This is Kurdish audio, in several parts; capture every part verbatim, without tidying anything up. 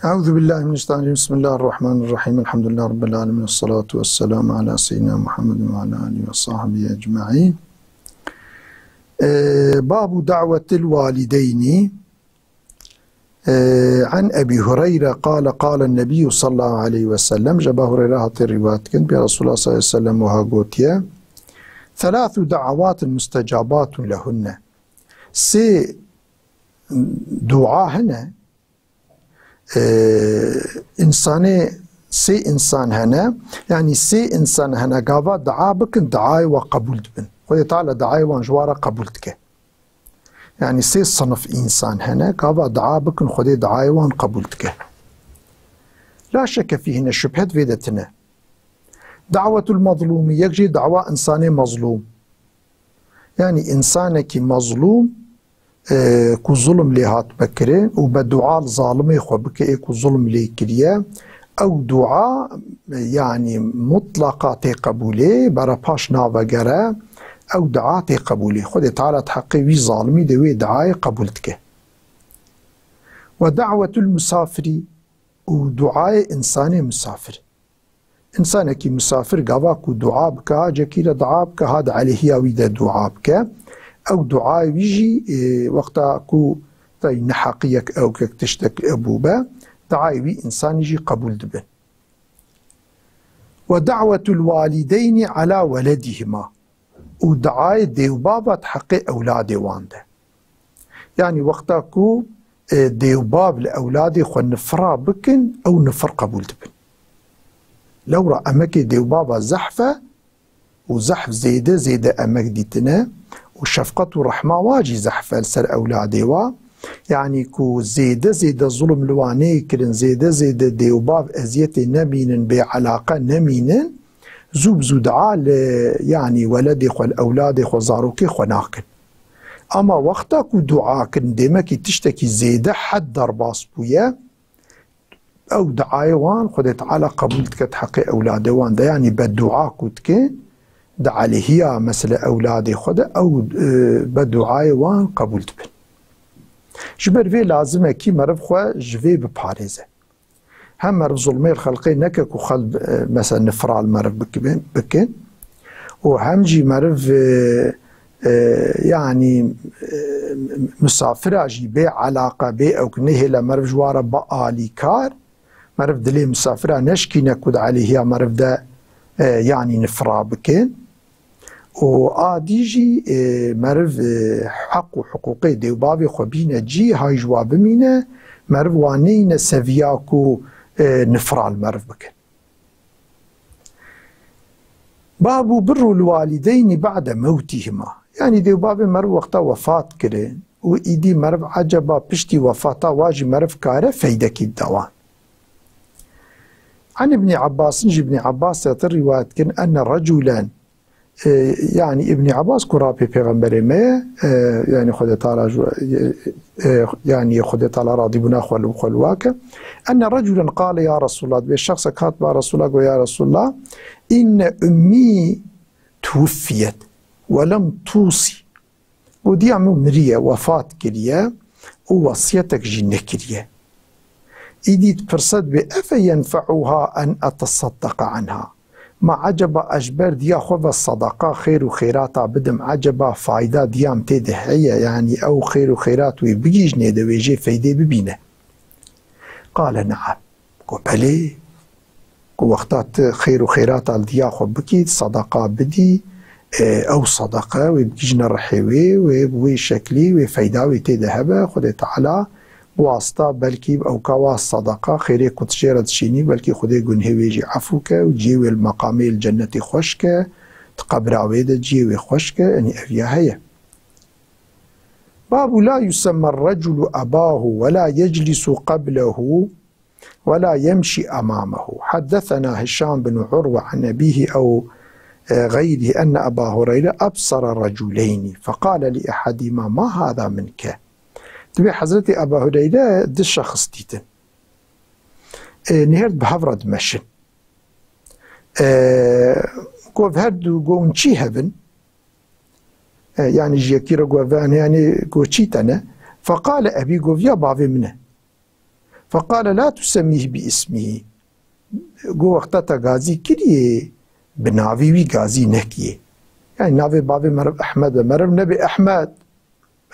أعوذ بالله من الشيطان الرجيم. بسم الله الرحمن الرحيم. الحمد لله رب العالمين. والصلاة والسلام على سيدنا محمد وعلى آله وصحبه أجمعين. Ee, باب دعوة الوالدين. Ee, عن أبي هريرة قال: قال النبي صلى الله عليه وسلم. Ji Ebu Hureyre hatî rivayet kirin, Pêxember sallallahu aleyhi ve sellem wiha gotiye: ثلاث دعوات مستجابات لهن. Sê dua hene, e, însanê, sê însan hene, yanî sê însan hene, gava dua bikin, duayê we qebûl dibin. Xwedê Teala duayê wan ji wan re qebûl dike. Yanî sê sinif însan hene, gava dua bikin, Xwedê duayê wan qebûl dike. La şeke fîhîne, şubhet vê de tine. Da'wetul mazlûmî, yek jî dawa însanê mezlûm. Yanî însanekî mezlûm, e, ku zulm lê hatbe kirin û bedua li zalimê xwe bike, ê ku zulm lê kiriye, ew dua, e, yanî mutlaqa tê qebûlê, bere paş navegere, ew dua tê qebûlê. Xwedê Teala di heqê wî zalimî de wê duayê qebûl dike. Ve da'wetul musafirî, û duayê însanê misafir. Însanekî misafir gava ku dua bike, ha cekî re dua bike, ha di aleyhiya wî de dua bike. Ew duayê wî jî, e, wexta ku tey neheqiyek ewkek tiştek bûbe, duayê wî însanî jî qebûl dibin. Ve da'wetul walideyni ala weledihima. Û duayê dêwbava di heqê ewladê wan de. Yanî wexta ku, e, dêwbav li ewladê xwe nifira bikin, ew nifir qebûl dibin. Lewra emekê dêwbava zehf e û zehf zêde zêde emek dîtine û şefqet û rehma wa jî zehf e li ser ewladê wa. Yanî ku zêde zêde zulm li wan neyê kirin, zêde zêde dêwbav eziyetê nemînin, bêelaqe nemînin, zû bi zû dua li, yanî weledê xwe, li ewladê xwe, zarokê xwe nakin. Ama wexta ku dua kirin, demekî tiştekî zêde hed derbas bûye, ew duayê wan Xwedê Teala qebûl dike di heqê ewladê wan de. Yanî bedua ku dikin, di aleyhiya mesela ewladê xwe de, ew, e, beduayê wan qebûl dibin. Ji ber vê lazim e kî meriv xwe ji vê biparêze. Hem meriv zulmê li xelqê neke ku xelk, e, mesela nifra li meriv bikibe-, bikin û hem jî meriv, e, e, yanî, e, misafira jî bê elaqe, bê ew ku nehêle meriv ji wan re bi alîkar, meriv dilê misafira neşkîne ku di aleyhiya meriv de, e, yanî nifra bikin. Û a dî jî, e, meriv, e, heq û hiqûqê dêwbavê xwe bîne cî, hay ji wa bimîne, meriv wan neyne seviya ku, e, nifra li meriv bikin. Babu birrul walideyni ba'de mewtihima. Yanî dêwbavê meriv wexta wefat kirin û îdî meriv eceba piştî wefata wa jî meriv kare feydekî bide wan. An Îbnî Ebbasin, ji Îbnî Ebbas re rîwayet kirin, enne reculen, e, yanî Îbnî Ebbas kura pê pêxemberê me ye, e, yanî Xwedê Teala ji, e, e, yanî Xwedê Teala radîbûna xwe li, xwe li wa ke. Enne reculen qale ya Resulallah, dibê şexsek hat ba Resulallah, got, ya Resulallah, inne ummî tuwuffiyet ve lem tusi. Got, diya min miriye, wefat kiriye û wesiyetek jî nekiriye. Îdî dipirse, dibê, efe yenfe'uha en eteseddeqa anha? Ma eceba ez ji ber diya xwe ve sedeqa, xêr û xêrata bidim, eceba fayda diya min tê de heye, yanî ew xêr û xêrat wê bigihîjinê de wê jê feydê bibîne? Qale ne'am. Got, belê. Ku wexta tu xêr û xêrata li diya xwe bikî, sedeqa bidî, e, ew sedeqe wê bigihîjine rihê wê, wê bi wê şeklî wê feyda wê tê de hebe, Xwedê Teala bi wasita belkî bi ewka wa sedeqa xêrê ku tu jê re dişînî, belkî Xwedê gunhê wê jî efû ke û cihê wê li meqamê li cennetê xweş ke, di qebra wê de cihê wê xweş ke, yanî ev ya heye. Babu la yusemma reculu ebahu ve la yeclisu qeblehu ولا يمشي أمامه. حدثنا هشام بن عروة عن أبيه أو، آه، غيره أن أبا هريرة أبصر رجلين فقال لأحدهما: ما هذا منك؟ Dibê Hezretî Eba Hureyre du şexs dîtin. E, nihêrt bi hev re dimeşin. E, gov her du, gov çî hevin. E, yanî ji yekî re gov, yanî, yanî gov çî tene. Feqale ebî, gov ya bavê min e. Feqale la tusemmîh bi ismî. Got, wexta te gazî kiriye, bi navê wî gazî nekiye. Yani navê bavê meriv Ehmed be, meriv nebê Ehmed.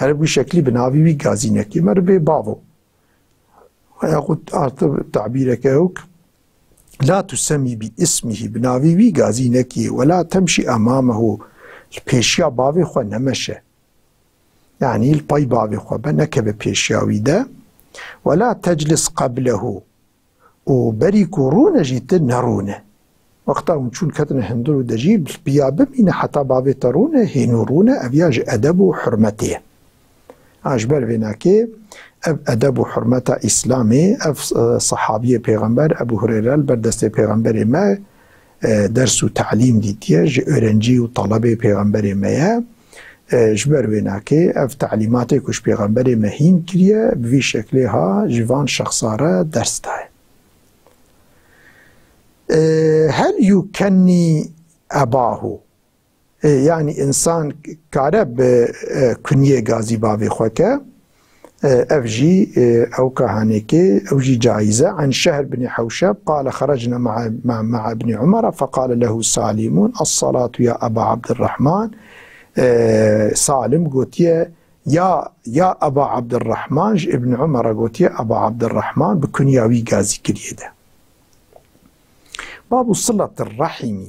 Meriv wî şeklî bi navê wî gazî nekiye. Meriv bê bavo. Yaxut artı tabîreke ewk, la tusemmî bi ismî, bi navê wî gazî nekiye. Wela temşî emamehu, li pêşiya bavê xwe nemeşe. Yani li pey bavê xwe be, nekeve pêşiya wî de. Wela teclis qeblehu. Û berî ku rûne jî tu nerûne. Wexta hûn çûn ketine hundir û de jî bi ya bimîne heta bavê te rûne, hênû rûne, ev ya ji edeb û hurmetê ye. Ha, ji ber vênakê ev edeb û hurmeta Îslamê, ev, e, sehabiyê pêxember Ebû Hureyre li ber destê pêxemberê me, e, ders û talîm dîtiye, ji öğrenci û talebê pêxemberê me ye. E, ji ber wê nakê, ev talîmatê ku ji pêxemberê me hîn kiriye, bi vî şeklê ha ji van şexsa re ders daye. E, hel yukennî ebahu. E, yani insan kare bi, e, kunyê gazî bavê xwe ke. E, ev jî, e, ew kahanekê, ew jî caize. An Şehr bin Hewşeb, qale xerecna ma'a, ma-, ma'a ibn Umar, feqale lehu Salimun, "Es-salatu ya Eba Abdurrahman." E, Salim gotiye, "Ya, ya Eba Abdurrahman", ji Ibn Umara gotiye, "Eba Abdurrahman", bi kunya wî gazî kiriye de. Babu silatir rahimi.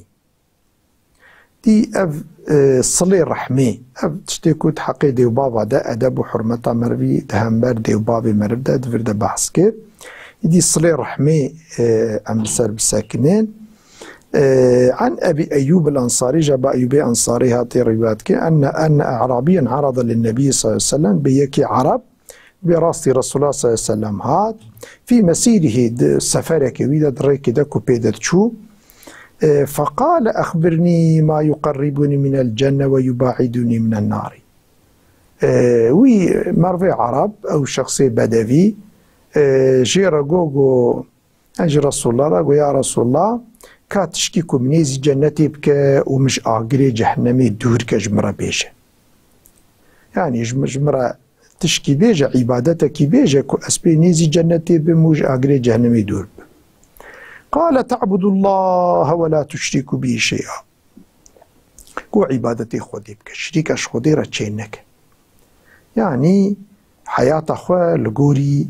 Dî ev, e, silê rehmê, ev tiştê ku di heqê dê û bava de edeb û hurmeta merivî di hember dê û bavê meriv de di vir de behs kir. Îdî silê rehmê, e, em li ser bisekinin. E, an Ebî Eyyûb el-Ensarî, ji Ebî Eyyûbê Ensarî hatê rîwayet kir, enne, enne E'rabiyen arada lin-Nebî sallallahu aleyhi ve sellem, bi yekî Ereb, Bi rastî Resulullah sallallahu aleyhi ve sellem hat. Fî mesîrihî, di sefereke wî de, di rêkê de ku pê de diçû. E, feqale, "Exbirnî ma yuqerribûnî minel cenne ve yubaidûnî minen narî." E, wî mervê Ereb, ew şexsê bedevî, e, jê re go, go, en ji Resulullah re go, "Ya Resulullah, ka tişkî ku min nêzî cennetê bike û min ji agirê cehennemê dûr ke, ji min re bêje." Yani ji, ji min re tişkî bêje, îbadetekî bêje ku ez pê nêzî cennetê bim û ji agirê cehennemê dûr bim. Qale, "Ta'budullaha ve la tuşriku bihi şey'a." Ku îbadetê Xwedê bike, şirîka ji Xwedê re çê neke. Yani heyata xwe li gorî,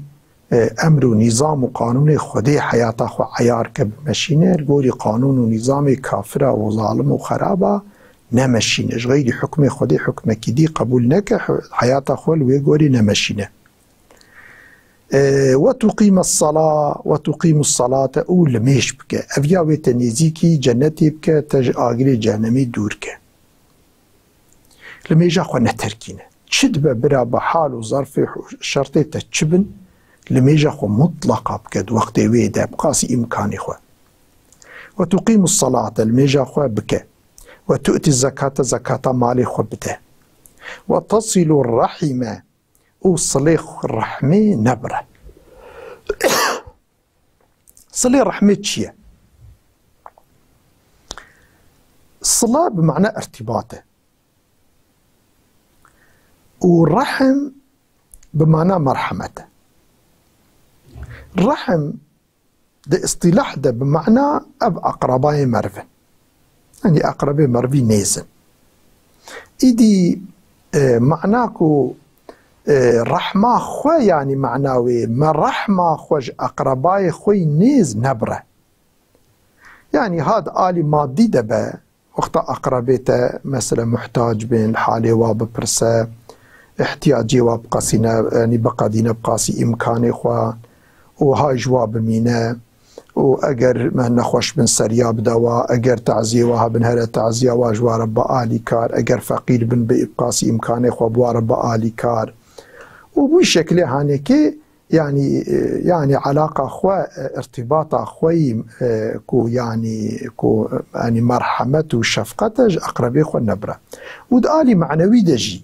e, emr û nîzam û qanûnê Xwedê heyata xwe eyar ke, bimeşîne, li gorî qanûn û nîzamê kafira û zalim û xeraba nemeşîne. Ji xeyrî hukmê Xwedê hukmekî dî qebûl neke, he-, heyata xwe li wê gorî nemeşîne. E, "Ve tuqîmes sala, ve tuqîmus salate", û limêj bike. Ev ya wê te nêzîkî cennetê bike, te ji agirê cehennemê dûr ke. Limêja xwe neterkîne. Çi dibe bira, bi hal û zerfê û şertê te çi bin, limêja xwe mutlaqa bike di wextê wê de, bi qasî îmkanê xwe. "Ve tuqîmus salate", limêja xwe bike. "Ve tu'ti zekate", zekata malê xwe bide. "Ve tasilu rahime", û silê rehmê nebire. Silê rehmê çi ye? Sila bi mana irtîbat e. Û rehm bi mana merhemet e. Rehm di îstîlah de bi mana ev aqrabayê meriv in. Yanî aqrebê merivî nêz in. Îdî, e, mana ku, e, rehma xwe, yanî mana wê, me rehma xwe ji aqrebayê xwe yî nêz nebire. Yanî ha di alî madî de be, wexta aqrebê te, mesela, muhtac bên, li halê wa bipirse, ihtiyacê wa biqasîne, yanî biqedîne bi qasî îmkanê xwe û ha ji wa bimîne û eger me nexweş bin seriya bide wa, eger taziyê wa hebin here taziya wa ji wa re bialî kar, eger feqîr bin bi qasî îmkanê xwe bi wa re bialî kar û bi wî şekilê hanekê, yanî, e, yanî elaqa xwe, e, irtîbata xwe yî, e, ku yanî, ku, e, yanî merhemet û şefqet e ji aqrebê xwe nebire. Û di alî manewî de jî,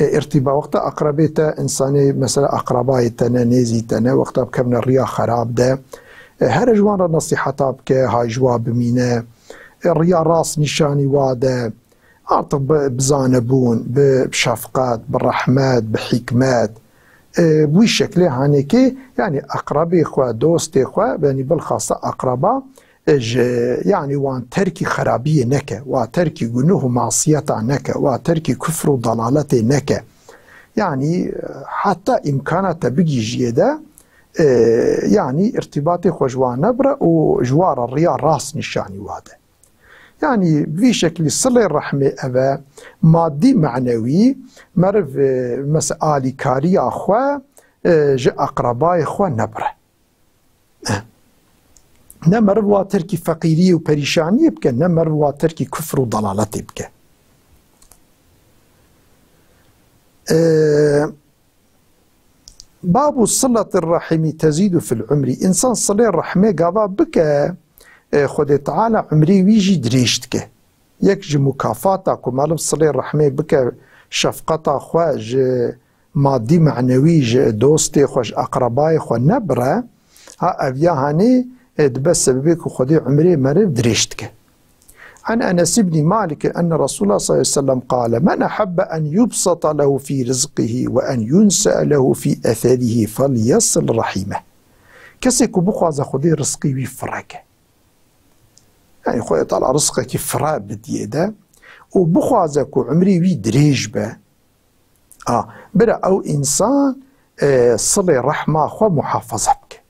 e, irtîba, wexta aqrebê te, însanê, mesela, aqrabayê te ne, nêzî te ne, wexta bikevne riya xerab de, e, here ji wan re nesîheta bike, hay ji wa bimîne, e, riya rast nîşanî wa de, artık bi, bi zanebûn, bi şefqet, bi rehmet, bi hikmet, e, wî şeklê hanekê, yanî eqrebê xwe, dostê xwe, yanî bilxasa eqreba, e, ji, yanî wan terkî xerabiyê neke, wa terkî gunuh û masiyeta neke, wa terkî kufr û dalaletê neke. Yanî, e, heta îmkana te bigîjiyê de, e, yanî irtîbatê xwe ji wan nebire û ji wa re riya rast nîşanî wa de. Yanî, bi vî şeklî silê rehmê ev e, madî, manewî, meriv, e, mes-, alîkariya xwe, e, ji eqrebayê xwe nebire. Ne meriv wa terkî feqîriyê û perîşaniyê bike, ne meriv wa terkî kufr û dalaletê bike. E, Babu siletir rahimi tezîdu fil umrî. Însan silê rehmê gava bike, e, Xwedê Teala umrê wî jî dirêj dike. Yek ji mukafata ku meriv silê rehmê bike, şefqeta xwe ji madî, manewî, ji dostê xwe, ji eqrebayê xwe nebire, ha, ev ya hanê, e, dibe sebebê ku Xwedê umrê meriv dirêj dike. An Enes ibn Malik enne Resulullah sallallahu aleyhi ve sellem qale: "Men ahabbe en yubsata lehu fi rizqihi ve en yunse'e lehu fi eserihi felyesil rahime." Kesê ku bixwaze Xwedê rizqî wî fireke, yanî Xwedê Teala rizqekî fire bidiyê de û bixwaze ku umrê wî dirêj be, a, bira ew însan, e, silê rehma xwe muhafaza bike.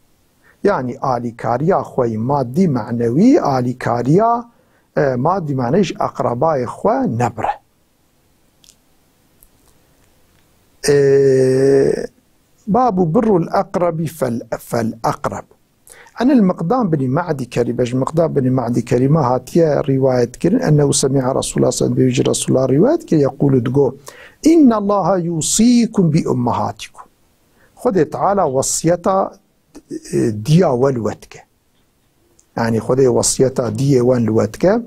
Yanî alîkariya xwe yî madî, manewî, alîkariya, e, madî, manewî ji eqrebayê xwe nebire. E, Babu birrul eqrebi fel, fel eqreb. Enil Miqdam bin Ma'di Kerîbe, ji Miqdam bin Ma'di Kerîme hatiye rîwayet kirin, ennehu semi'a Resulullah sallallahu aleyhi ve sellem, ji Resulullah rîwayet kir, yekulu, digo: "İnnallaha yusikum bi ummahatikum." Xwedê Teala wesiyeta, e, diya we li we dike. Yanî Xwedê wesiyeta diyê we li we dike.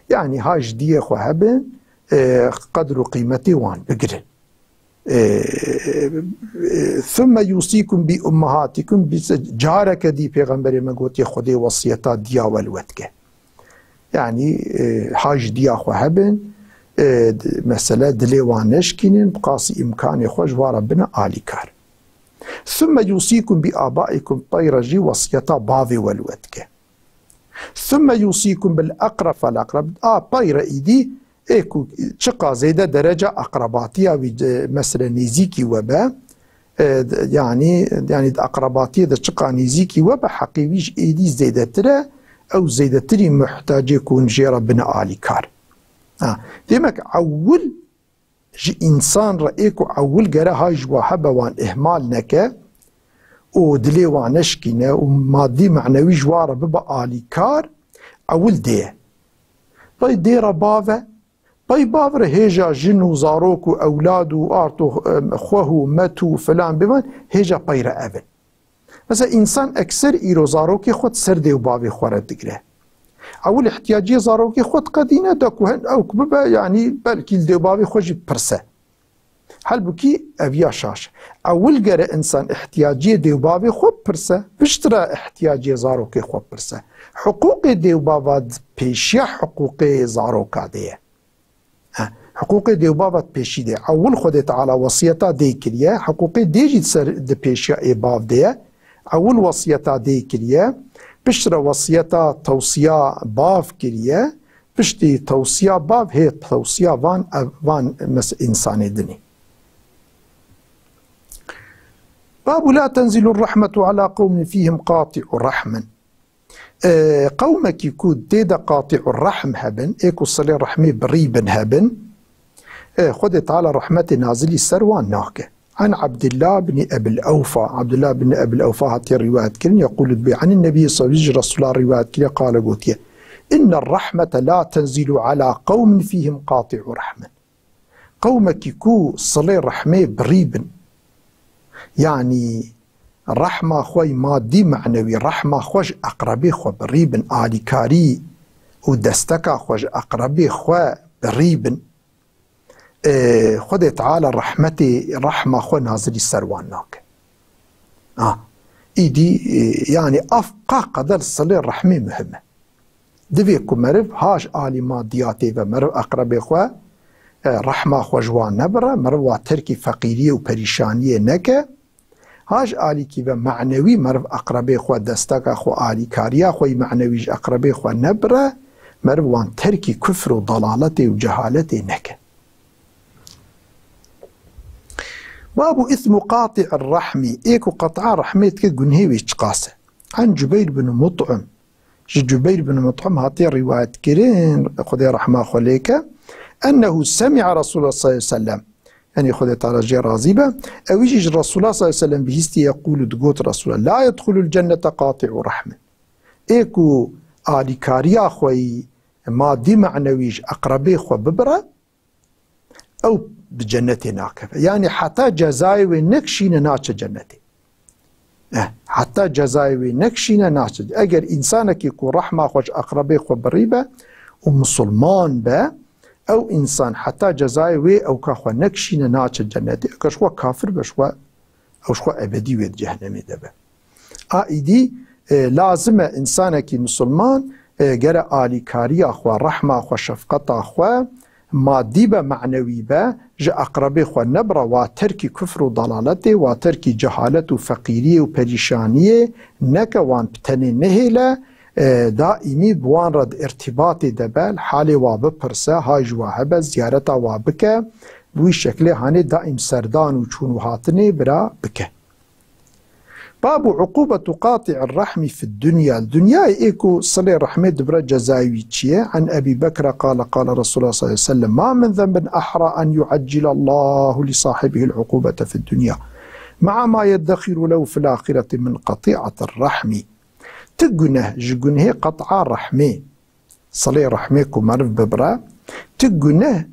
Yanî ha ji diyê xwe hebin, e, qedr û qîmetê wan bigirin. E, e, "Thumme yusikum bi ummahatikum", bi careke dî Pêxemberê me gotiye, "Xwedê wesiyeta diya we li we dike." Yanî, e, ha ji diya xwe hebin, e, d-, mesele dilê wan neşkînin, bi qasî îmkanê xwe ji wa re bine alîkar. "Thumme yusikum bi abaikum", peyre jî wesiyeta bavê we li we dike. "Thumme yusikum bil aqrab fel aqrab." A, peyre îdî, ê ku çiqa zêde dereca aqrabatiya wî, e, mesele nêzîkî we be, e, d-, yanî, yanî di aqrabatiyê de çiqa nêzîkî we be, heqê wî ji êdî zêdetir e, ew zêdetirî muhtacê ku hûn jê re bine alîkar. Ha, demek ewil ji însan re ê ku ewil gere ha ji wa hebe wan ihmal neke û dilê wan neşkîne û madî manewî ji wa re bibe alîkar, ewil dê ye. Pey dê re bav e, pey bav re hêja jin û zarok û ewlad û art û, em, xweh û met û filan biban, hêja pey re ev in. Mesela, însan ekser îro zarokê xwe di ser dê û bavê xwe re digire. Ewil ihtiyaciyê zarokê xwe diqedîne, da ku hen ew ku bibe, yanî belkî li dê û bavê xwe jî bipirse. Halbukî ev ya şaş. Ewil gere însan ihtiyaciyê dê û bavê xwe bipirse, piştre ihtiyaciyê zarokê xwe bipirse. Hiqûqê dê û bava di pêşiya hiqûqê zaroka de ye. He, hiqûqê dê û bava di pêşî de. Ewil Xwedê Teala wesiyeta dê kiriye, hiqûqê dê jî di ser, di pêşiya ê bav de ye. Ewil wesiyeta dê kiriye, piştre wesiyeta tewsiya bav kiriye, piştî tewsiya bav hê tewsiya van, ev, van mes-, însanê dinê. Babu la tenzilu rahmetu ala qewmin fihim qati'u rahmin. E, qewmekî ku tê de qatî'u rehm hebin, ê ku silê rehmê birî bin hebin, e, Xwedê Teala rehmetê nazilî ser wan nake. An Abdillah bin Ebil Ewfa, Abdillah bin Ebil Ewfa hatiye rîwayet kirin, yekûlu dibê, anin Nebî sallallahu aleyhi ve sellem, Resulullah rîwayet kiriye, qale gotiye, inne rahmete la tenzilu ala qewmin fîhim qatî'u rehmin. Qewmekî ku silê rehmê birî bin, yanî rehma xwe yî madî, manewî, rehma xwe ji eqrebê xwe birî bin, alîkarî û desteka xwe ji eqrebê xwe birî bin, e, Xwedê Teala rehmetê, rehma xwe nazilî ser wan nake. Ha, îdî, e, yanî ev qa qedel silê rehmê muhim e. Divê ku meriv ha ji alî madiyatê ve meriv eqrebê xwe, e, rehma xwe ji wan nebire, meriv wa terkî feqîriyê û perîşaniyê neke, Ha ji alîkî ve manewî meriv eqrebê xwe, desteka xwe, alîkariya xwe yî manewî ji eqrebê xwe nebire, meriv wan terkî kufr û dalaletê û cehaletê neke. Babu îsmu qati'ir rahmî, ê ku qet'a rehmê dike gunhê wê çiqas e. An Cubeyr bin Mut'im, ji Cubeyr bin Mut'im hatiye rîwayet kirin, Xwedê rehma xwe lê ke, ennehu semi'a Resulullah sallallahu aleyhi ve sellem, yanî Xwedê Teala jê razî be, ew jî ji Resulullah sallallahu aleyhi ve sellem bihîstî, yeqûlu, digot Resulullah, la yedxulul cennete qati'u rahmin. Ê ku alîkariya xwe yî madî manewî ji eqrebê xwe bibire, ew bi cennetê nakeve. Yanî heta cezayê wê nekişîne naçe cennetê. Eh, heta cezayê wê nekişîne naçe. Eger însanekî ku rehma xwe ji eqrebê xwe birî be û misilman be, ew însan heta cezayê wê ewka xwe nekişîne naçe cennetê. Eger ji xwe kafir be, ji xwe ew ji xwe ebedî wê di cehennemê de be. A îdî, e, lazim e însanekî misilman, e, gere alîkariya xwe, rehma xwe, şefqeta xwe, madî be, manewî be, ji eqrebê xwe nebire, wa terkî kufr û dalaletê, wa terkî cehalet û feqîriyê û perîşaniyê neke, wan bi tenê nehêle, e, daîmî bi wan re di irtîbatê de be, li halê wa bipirse, hay ji wa hebe, ziyareta wa bike, bi wî şeklê hanê daîm serdan û çûn û hatinê bira bike. Babu uqubetu qati'ir rahmi fid dunya. Dinyayê ê ku silê rehmê dibire cezayê wî çi ye? An Ebî Bekre qale, qale Resulullah sallallahu aleyhi ve sellem, ma min zenbin ahra an yu'eccilallahu li sahibihil uqubete fid dunya ma'a ma yeddehiru lehu fil ahireti min qati'atir rahmi. Ti guneh ji gunhê qet'a rehmê, silê rehmê ku meriv bibire, ti guneh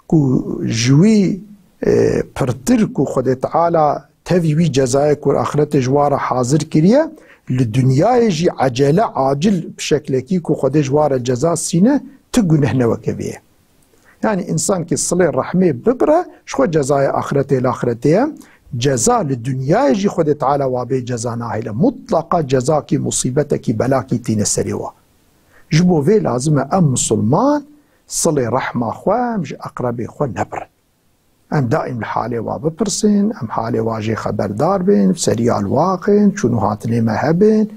ku ji wî, e, pirtir ku Xwedê Teala tevî wî cezayê ku axretê ji wa re hazir kiriye, li dinyayê jî ecele, acil bi şeklekî ku Xwedê ji wa re ceza sîne, ti guneh ne weke vê ye. Yanî însankî silê rehmê bibire, ji xwe cezayê axretê laxretê ye. Ceza li dinyayê jî Xwedê Teala wa bê ceza nahêle. Mutlaqa cezakî, musîbetekî, belakî tîne serê wa. Ji bo vê lazim e em misilman silê rehma xwe em ji eqrebê xwe nebirin. Em daîm li halê wa bipirsin, em halê wa jê xeberdar bin, bi seriya li wa qin, çûn û hatinê me hebin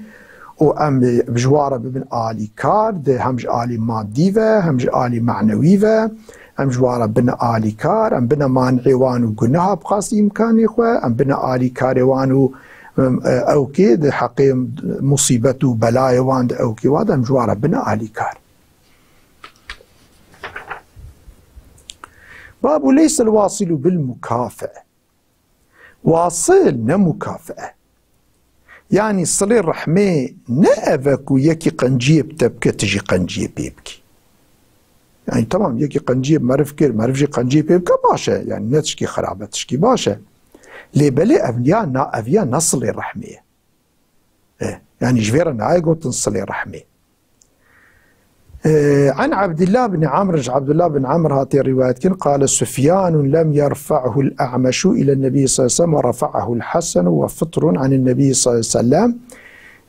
û em bi, ji wa re bibin alîkar, di hem ji alî madî ve, hem ji alî manewî ve, em ji wa re bine alîkar, em bine manîê wan û guneha bi qasî îmkanê xwe, em bine alîkarê wan û, em, e, ewkê di heqê musîbet û belayê wan di ewkê wa de em ji wa re bine alîkar. Babu leysel wasilu bil mukafe. Wasil ne mukafe. Yanî silê rehmê ne ev e ku yekî qenciyê bi te bike, tu jî qenciyê pê bikî. Yanî temam, yekî qenciyê meriv kir, meriv jî qenciyê pê bike, baş e. Yanî ne tişkî xirab e, tişkî baş e. Lê belê ev ya na, ev ya ne silê rehmê ye. E, yanî ji vê re nayê gotin silê rehmê. E, an Abdullah bin Amr, ji Abdullah bin Amr hatiye rîwayet kirin, qale Sufyanun lem yerfa'hu el-A'meşu ile Nebî sallallahu aleyhi ve sellem ve rafa'ahu el-Hasan ve Fitrun anin Nebî sallallahu aleyhi ve sellem.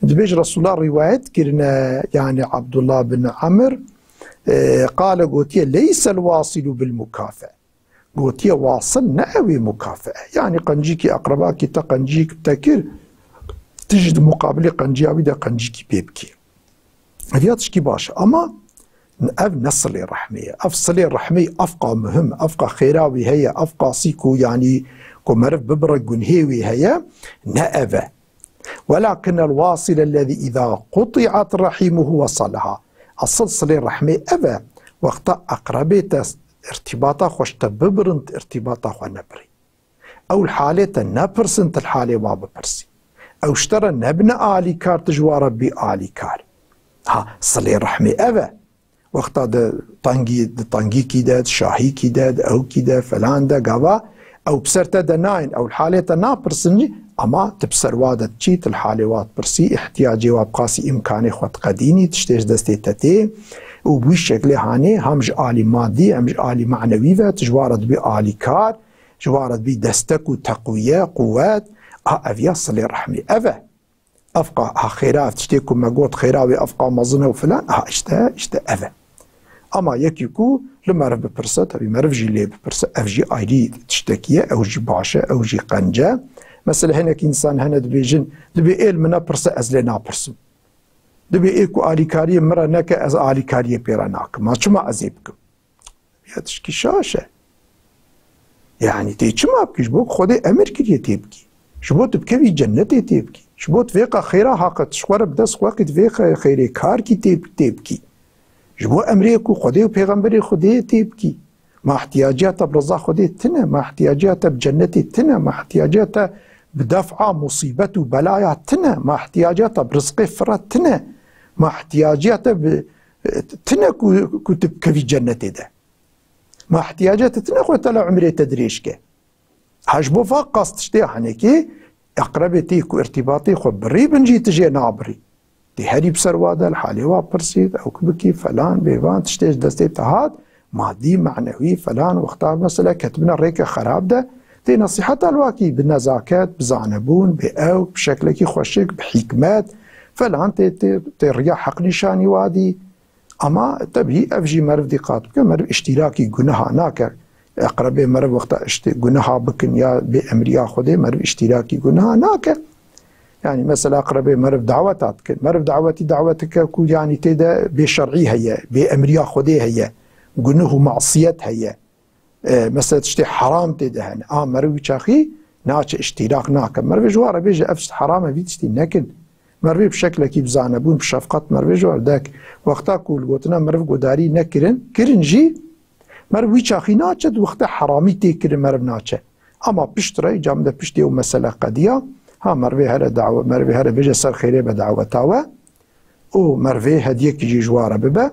Dibêj Resulullah rîwayet kirine, yanî Abdullah bin Amr, e, qale gotiye, leysel wasilu bil mukafe. Gotiye, wasil ne ew ê mukafe. Yanî qencîkî, eqrebakî te qencîk te kir, tu jî di muqabilê qenciya wî de qencîkî pê bikî. Ev ya tişkî baş e. Ama ev ne silê rehmê ye. Ev silê rehmê evqa muhim, evqa xêra wî heye, evqasî ku, yanî ku meriv bibire gunhê wî heye, ne ev e. Welakin el-wasil ellezî îzâ quti'at rahîmuhu wesalaha. Esil silê rehmê ev e, wexta eqrebê te irtîbata xwe ji te bibirin, tu irtîbata xwe nebirî. Ew li halê te nepirsin, tu li halê wa bipirsî. Ew ji te re nebine alîkar, tu ji wa re bî alîkar. Ha, silê rehmê ev e. Wexta di tengî, di tengîkî de, di şahîkî de, di ewkî de, felan de, gava ew bi ser te de nayên, ew li halê te napirsin jî, ama tu bi ser wa de diçî, tu li halê wa dipirsî, îhtiyacê wa bi qasî îmkanê xwe diqedînî, tiştê ji destê te tê û bi wî şeklê hanê hem ji alî madî, hem ji alî manewî ve tu ji wa re dibî alîkar, ji wa re dibî destek û teqwiye, quwet, a ev ya silê rehmê. Ev e. Evqa, ha, xêra, ev tiştê ku me got, xêra wê evqa mezin e û filan, ha, işte, işte ev e. Ama yekî ku li meriv bipirse, tevî meriv jî lê bipirse, ev jî ayrî tiştekî ye, ew jî baş e, ew jî qenc e. Mesela hinek însan hene dibêjin, dibê ê li min nepirse ez lê napirsim. Dibê ê ku alîkariyê min re neke ez alîkariyê pê re nakim. Ma çima ez ê bikim? Ya tişkî şaş e. Yani tê çima bikî? Ji bo ku Xwedê emir kiriye tê bikî. Ji bo tu bikevî cennetê tê bikî. Ji bo tu vê qe xêra haqe tu ji xwe re bi dest xwe qî tu vê xe-, xêrê kar kî tê, tê bikî. Ji bo emrê ku Xwedê û Pêxemberê Xwedê tê bikî. Ma ihtiyaciya te bi reza Xwedê tine, ma ihtiyaciya te bi cennetê tine, ma ihtiyaciya te bi def'a musîbet û belaya tine, ma ihtiyaciya te bi rizqê fira tine, ma ihtiyaciya te bi, tine ku, ku tu bikevî cennetê de. Ma ihtiyaciya te tine Xwedê Teala umrê te dirêj ke. Ha ji bo va qas tiştê henekê, eqrebê tê ku irtîbatê xwe birî bin jî tu jê nabirî. Tê herî bi ser wa de, li halê wa pirsî, ew ku bikî, falan, bêvan, tiştê ji destê te hat, madî, manewî, falan, wexta mesela ketibine rêke xerab de, tê nesîheta li wa kî bi nezaket, bi zanebûn, bi ew, bi şeklekî xweşik, bi hîkmet, falan, tê, tê, tê riya heq nîşanî wa dî. Ama tebî ev jî meriv dîqat bike, meriv îştîrakî guneha nake. Eqrebê meriv wexta îştî-, guneha bikin ya bê emriya Xwedê, meriv îştîrakî guneha nake. Yani mesela eqrebê meriv daweta dikin. Meriv dawetî dawetike ku yani tê de bê şer'î heye, bê emriya Xwedê heye, gunuh û masiyet heye. E, mesela tiştê heram tê de hene. A meriv wî çaxî naçe îştîrak nake. Meriv ji wa re bêje ev tişt heram e, vî tiştî nekin. Meriv bi şeklekî bi zanebûn, bi şefqet meriv ji wa re dek. Wexta ku li gotina meriv guhdarî nekirin, kirin jî, meriv wî çaxî naçe, di wexta heramî tê kirin meriv naçe. Ama pişt re, îca min de piştê ew mesele qediya, ha merivê here dawe-, merivê here bêje ser xêrê be daweta we. Û mervê hediyekî jî ji wa re bibe,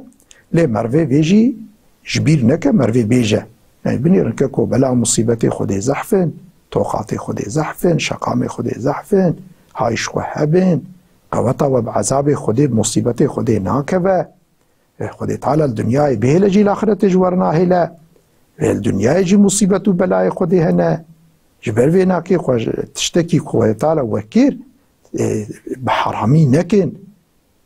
lê mervê vê jî ji bîr neke, mervê bêje. Yani binêrin ke ku bela musîbetê Xwedê zehf in, toqatê Xwedê zehf in, şeqamê Xwedê zehf in, hay ji xwe hebin, qeweta we bi ezabê Xwedê, bi musîbetê Xwedê nakeve. E, Xwedê Teala li dinyayê bihêle jî li axiretê ji we re nahêle. Wê li dinyayê jî musîbet û belayê Xwedê hene. Ji ber vê nakê xwe ji tiştekî ku Xwedê Teala we kir, e, bi heramî nekin.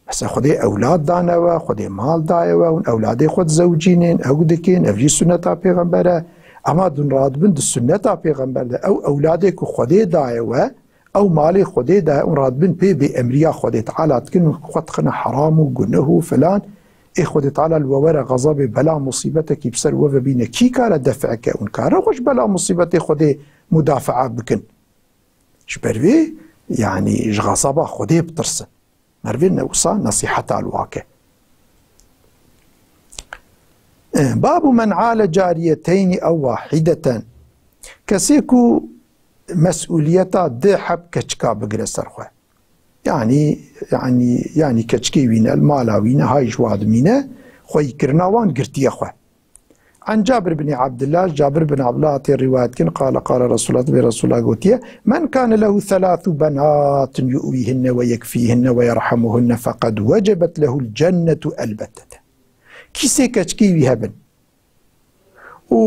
Mesela Xwedê ewlad dane we, Xwedê mal daye we, hûn ewladê xwe dizewicînin, ew dikin, ev jî sunneta pêxember e. Ema dûn radibin di sunneta pêxember de, ew ewladê ku Xwedê daye we, ew malê Xwedê daye, hûn radibin pê bê emriya Xwedê Teala dikin, hûn xwe dixine heram û guneh û filan. Ê Xwedê Teala li we were xezabê bela musîbetekî bi ser we ve bîne, kî kare def'e ke? Hûn kare xwe ji bela musîbetê Xwedê mudafaa bikin? Ji ber vê, yanî ji xezaba Xwedê bitirsin. Merivê ne wisa nesîheta li wa ke. Eh, babu men ale cariyeteyni ew wahideten. Kesê ku mesûliyeta di heb keçika bigire ser xwe. Yanî, yanî, yanî keçikê wî ne, li mala wî ne, hay ji wa dimîne, xweyîkirina wan girtiye xwe. An Cabir bin Abdullah, Cabir bin Abdullah hatê rîwayet kin, qala, qala Resulullah, bi Resulullah gotiye, "Men kane lehu thalathu benatin yu'wihinne ve yekfihinne ve yerhamuhunne feqad wecebet lehul cennetu elbettete." Kîsê keçikî wî hebin. Û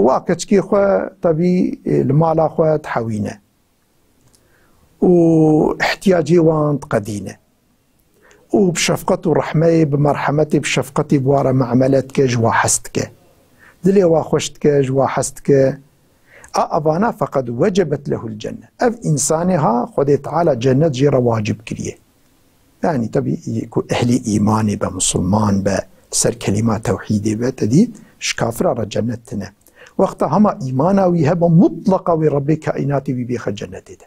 wa keçikê xwe, tebî, e, li mala xwe dihewîne. Û ihtiyacê wan diqedîne. Û bi şefqet û rehmeyê, bi merhemetê, bi şefqetê bi wa re muamele dike, ji wa hez dike. Dilê wa xweş dike, ji wa hez dike. A evana feqad wecebet lehul cenne. Ev însanê ha Xwedê Teala cennet jê re wacib kiriye. Yanî tebî ku ehlî îmanê be, misilman be, ser kelîma tewhîdê be, te dî ji kafira re cennet tine. Wexta hema îmana wî hebe, mutleqa wê Rebbê kaînatê wî bêxe cennetê de.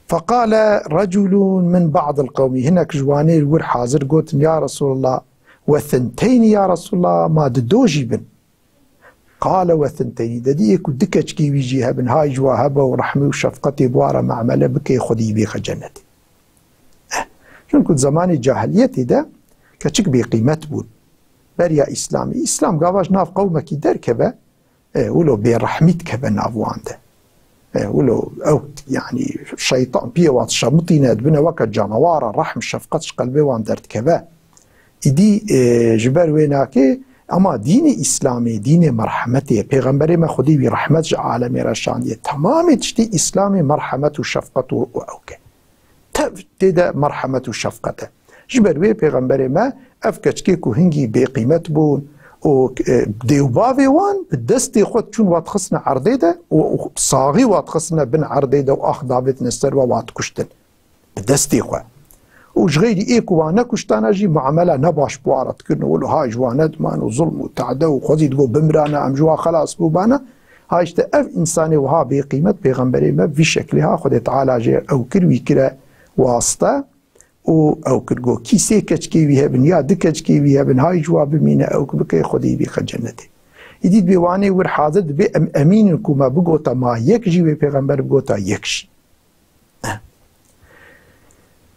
Feqale reculun min ba'dil qewmî, hinek ji wanê li wir hazir gotin, "Ya Resulallah, we thinteyni ya Resulallah, ma di do jî bin?" Qale we thinteyni, de diyê ku du keçikî wî jî hebin, hay ji wa hebe û rehmî û şefqetê bi wa re muamele bike, Xwedî bêxe cennetê. Eh, çunku di zemanê cahiliyetê de keçik bêqîmet bûn. Beriya Îslamê, Îslam gava ji nav qewmekî derkeve, e, wilo bêrehmî dikeve nav wan de. E, wilo ew, yanî, şeytan piyê wan dişemitîne, dibine weke canewara, rehm, şefqet ji qelbê wan derdikeve. Îdî, e, ji ber wê nakê, ema dînê Îslamê, dînê merhemetê ye. Pêxemberê me Xwedî wî rehmet ji alemê re şandiye. Temamê tiştê Îslamê merhemet û şefqet û, û ewk e. Tev tê de merhemet û şefqet e. Ji ber wê pêxemberê me ev keçikê ku hingî bêqîmet bûn û, e, dê û bavê wan bi destê xwe çûn wa dixistine erdê de û, û saxî wa dixistine bin erdê de û ax davêtine ser we wa dikuştin. Bi destê xwe. Û ji xeyrî ê ku wa nekuştana jî muamela ne baş bi wa re dikirin û wilo ha ji wa nediman û zulm û tade û xwezî digo bimrana em ji wa xelas bûbana. Ha işte ev însanê wiha bêqîmet pêxemberê me vî şeklê ha Xwedê Teala jê ew kir wî kire wasta. û ew kir got, kî sê keçikê wî hebin ya du keçikê wî hebin, hay ji wa bimîne, ew ki bike Xwedê bîxe cennetê. Îdî dibê wanê wir hazir dibe em emîn in ku me bigota ma yek jî wê pêxember bigota yek jî.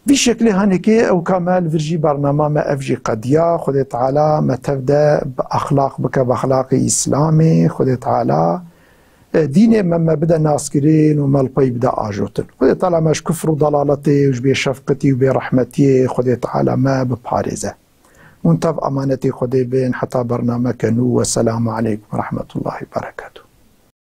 Vî şeklê hanekê ew ka me li vir jî bernama me ev jî qediya. Xwedê Teala me tev de bi exlaq bike, bi exlaqê Îslamê. Xwedê Teala E, dînê me, me bide naskirin û me li pey bide ajotin. Xwedê Teala me ji kufr û dalaletê û ji bêşefqetî û bêrehmetiyê Xwedê Teala me biparêze. Hûn tev emanetê Xwedê bin heta bernameke nû. Weselamu aleykum ve rahmetullahi ve berekatuh.